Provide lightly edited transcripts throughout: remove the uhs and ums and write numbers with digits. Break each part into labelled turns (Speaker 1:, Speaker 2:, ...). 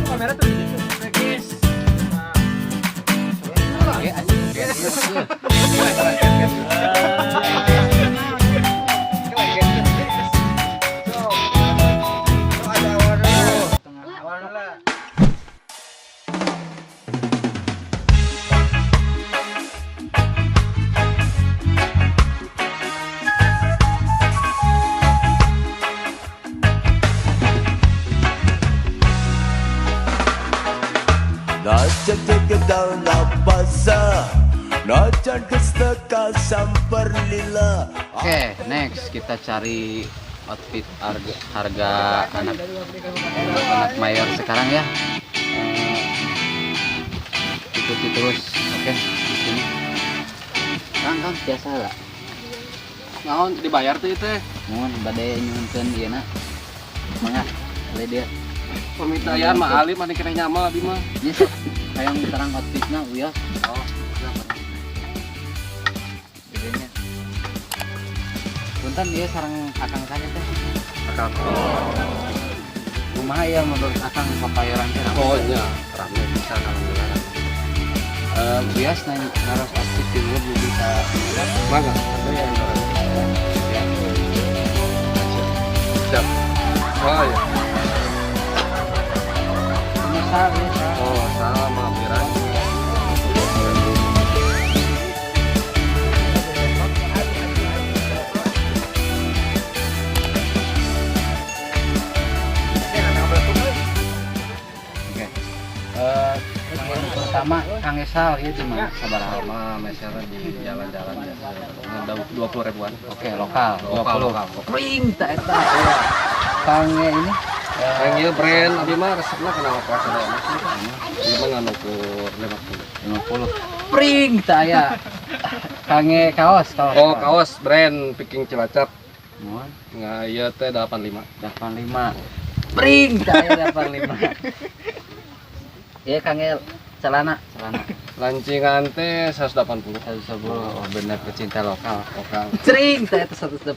Speaker 1: Kamera tuh di situ.
Speaker 2: Oke, anjing. Oke, next kita cari outfit harga anak anak mayor sekarang ya. Ikuti terus, oke, di sini. Kang, Kang, biasa lah.
Speaker 3: Naon dibayar tuh itu?
Speaker 2: Mun bade nyuhunkeun ieu na. Mangga, beli dia.
Speaker 3: Permintaan mah alim ada kena nyamal abi mah.
Speaker 2: Nya sok hayang terang outfitna wios.
Speaker 3: Oh,
Speaker 2: Gedenya. Punten ieu sareng akang saja teh.
Speaker 3: Akang.
Speaker 2: Kumaha ya menurut akang papayoran teh rame?
Speaker 3: Oh iya, rame bisa alhamdulillah.
Speaker 2: Bias nanya naros outfit di luar belum bisa.
Speaker 3: Mangga, ada yang
Speaker 2: Ya.
Speaker 3: Siap. Oh iya.
Speaker 2: Ini sal, ini sal.
Speaker 3: Oh, sama Miran.
Speaker 2: Oke. Yang pertama Kang Esal ya di mana? Sabaraha?
Speaker 3: Sama mesernya di jalan-jalan biasa. Ada 20 ribuan.
Speaker 2: Oke, lokal.
Speaker 3: Lokal,
Speaker 2: 20.
Speaker 3: lokal.
Speaker 2: Pring tak eta. Iya. Kang ini
Speaker 3: Yang ieu brand abi mah resepna kana lokal sadaya mah. Ieu mah ngan ukur 50.
Speaker 2: 50. Pring tak aya. Kang kaos, kaos.
Speaker 3: Oh, kaos brand Viking Cilacap.
Speaker 2: Mohon.
Speaker 3: Nggak, ieu teh 85.
Speaker 2: 85. Pring tak aya 85. Iya Kang celana, celana.
Speaker 3: Lancingan teh 180.
Speaker 2: 110. Oh, bener pecinta lokal.
Speaker 3: Lokal.
Speaker 2: Cering teh 180.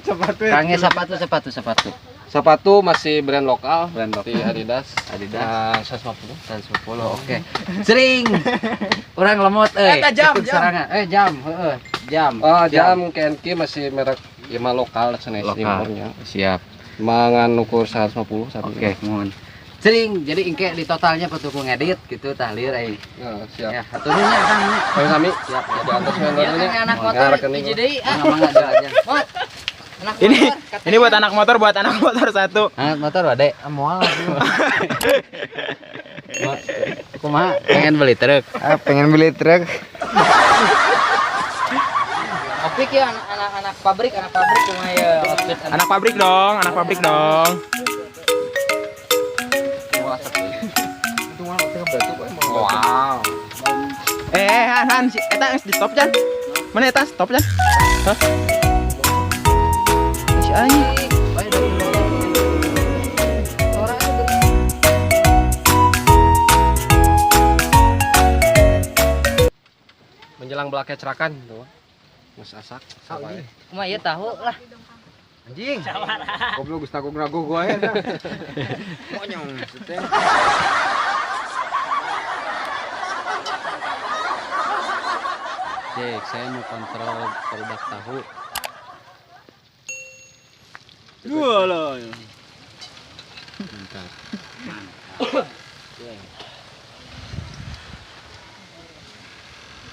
Speaker 1: Sepatu.
Speaker 2: Kang sepatu, sepatu, sepatu.
Speaker 3: Sepatu masih brand lokal,
Speaker 2: Brand lokal.
Speaker 3: di Adidas.
Speaker 2: Adidas.
Speaker 3: Nah, 150.
Speaker 2: 110, oke. Cering. Urang lemot euy.
Speaker 1: Eta jam,
Speaker 2: Ikut
Speaker 1: jam.
Speaker 2: sorangan. Jam, heeh, jam.
Speaker 3: Oh, jam KNK masih merek ieu mah lokal sanes
Speaker 2: Lokal.
Speaker 3: impornya.
Speaker 2: Siap.
Speaker 3: Mangan ukur 150 satu.
Speaker 2: Oke, mohon. Cering, jadi engke di totalnya petukung ngedit gitu tah lieur euy.
Speaker 3: Nah, siap.
Speaker 2: Ya, hatur nuhun nya Kang nya.
Speaker 3: Ayo sami.
Speaker 2: Siap.
Speaker 3: Ya di atas vendornya.
Speaker 4: Ya, kan anak motor
Speaker 3: rekening.
Speaker 4: hiji deui ah.
Speaker 2: Mangga mangga aja.
Speaker 4: Mot. Anak
Speaker 1: Ini
Speaker 4: motor, katanya.
Speaker 1: ini buat anak motor, buat anak motor satu.
Speaker 2: Anak motor bade
Speaker 5: Moal.
Speaker 2: Kumaha pengen beli truk.
Speaker 5: Ah, pengen beli truk.
Speaker 4: Opik ya anak-anak pabrik, anak pabrik kumaha ya outfit
Speaker 1: Anak pabrik dong, anak pabrik dong.
Speaker 3: Wow.
Speaker 1: Han, Han, si eta geus di stop Jan. Mana eta stop Jan? Hah? Si anjing.
Speaker 3: Menjelang belakang cerakan tuh. Mas asak sampai.
Speaker 4: Kumaha ieu tahu lah.
Speaker 5: Anjing. Goblok geus nagog-nagog wae dah. Monyong teh.
Speaker 2: Cek, saya mau kontrol produk tahu.
Speaker 1: Dua loh.
Speaker 2: Mantap.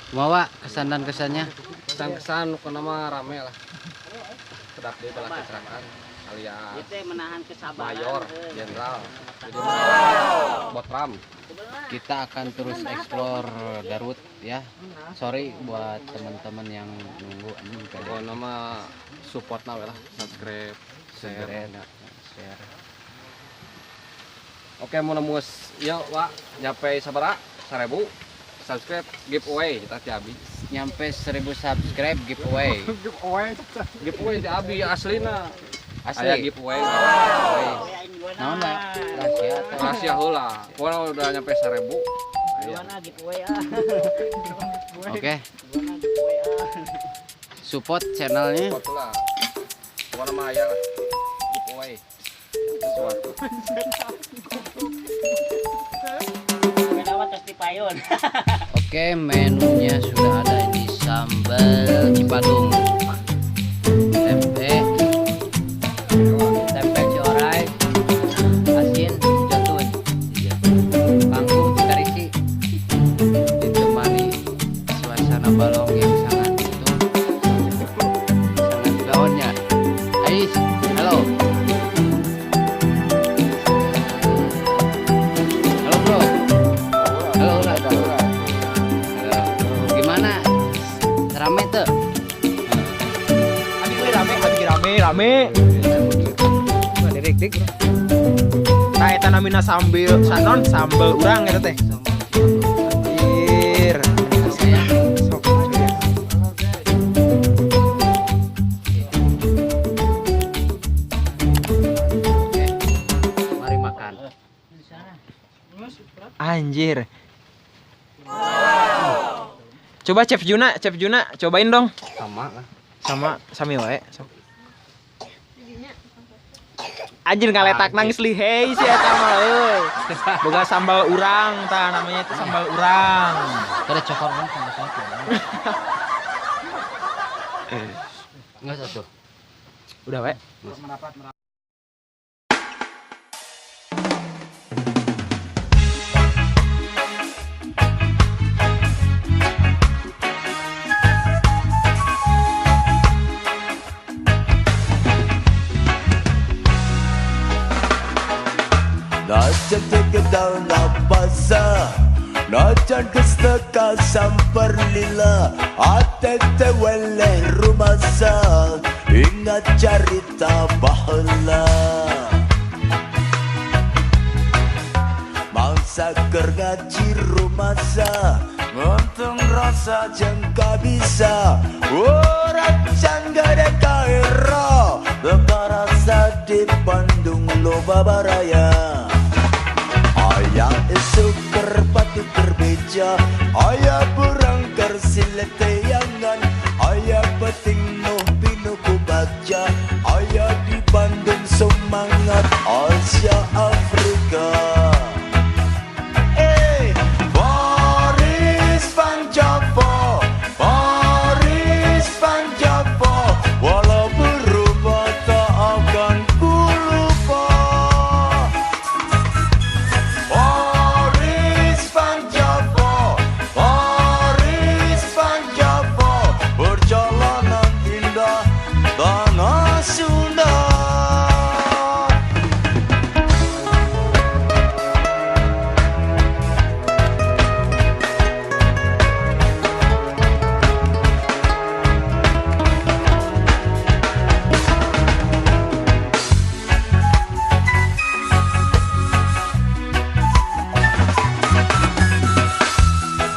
Speaker 2: Bawa kesan dan kesannya.
Speaker 3: Kesan-kesan nu mah rame lah. Sedap di belakang cerakan alias
Speaker 4: Ieu teh menahan kesabaran.
Speaker 3: mayor jenderal. Jadi botram.
Speaker 2: Kita akan terus explore Garut ya. Sorry buat teman-teman yang nunggu anjing kada.
Speaker 3: Oh, nama support na we lah, subscribe, share.
Speaker 2: Share. Share.
Speaker 3: Oke, mau nemu ieu Wak, nyampe sabaraha? 1000 subscribe giveaway kita ti abi.
Speaker 2: Nyampe 1000 subscribe giveaway.
Speaker 3: Giveaway ti abi aslina.
Speaker 2: Asli.
Speaker 3: Aya giveaway.
Speaker 2: Naon lah? Rahasia atau
Speaker 3: Rahasia heula. Pokoknya udah nyampe 1000. Aya.
Speaker 4: Duluan ah giveaway ah.
Speaker 2: Oke,
Speaker 4: Duluan ah giveaway ah.
Speaker 2: support channelnya.
Speaker 3: Support lah. Pokoknya mah aya lah. Giveaway. Sesuatu.
Speaker 2: Oke, menunya sudah ada ini sambal Cipadung, tempe, tempe corai, asin jatun, kangkung cikarisi, ditemani suasana balong yang sangat itu sangat gaonnya. Ais, halo, halo bro, halo halo. Halo. Gimana? Rame tuh?
Speaker 1: Abi we rame, abi rame, rame.
Speaker 5: Dik dik.
Speaker 1: Tah eta namina sambil sanon sambal urang eta teh. Anjir.
Speaker 2: Saya
Speaker 1: Sok. Ya.
Speaker 2: Oke. Mari makan.
Speaker 1: Anjir. Coba Chef Juna, cobain dong.
Speaker 3: Sama lah.
Speaker 1: Sama sami wae. Sok. Anjir ngaletak nangis lihei si eta mah euy. Boga sambal urang tah namanya itu sambal urang.
Speaker 2: Kada cokor banget sama satu. Enggak satu.
Speaker 1: Udah wae.
Speaker 6: Najan tegedal napasa, najan kesteka samper lila, atete weleh rumasa, ingat carita baheula. Mangsa keur ngaji rumasa, ngontung rasa jengka bisa, ora canggade kaero, teu rasa di Bandung loba baraya. Ayah esuk kerpatu kerbeja, ayah burang kersileteyangan, ayah peting nuh pinu kubaca, ayah di Bandung semangat Asia Afrika. Eh, Paris Van Java, Paris Van Java, walau berubah tak akan ku lupa. Paris Van Java, Paris Van Java, perjalanan indah tanah Sunda.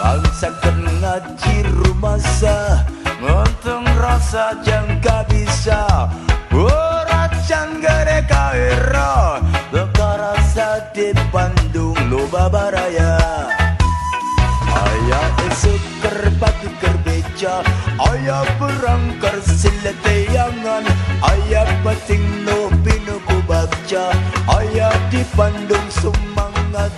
Speaker 6: Bangsa ngaji rumasa, ngontung rasa jangka bisa, ora canggare kaero, teu rasa di Bandung loba baraya. Ayah esuk kerpatu kerbeja, ayah perang kersileteyangan, ayah peting no pinu kubaca, ayah di Bandung semangat.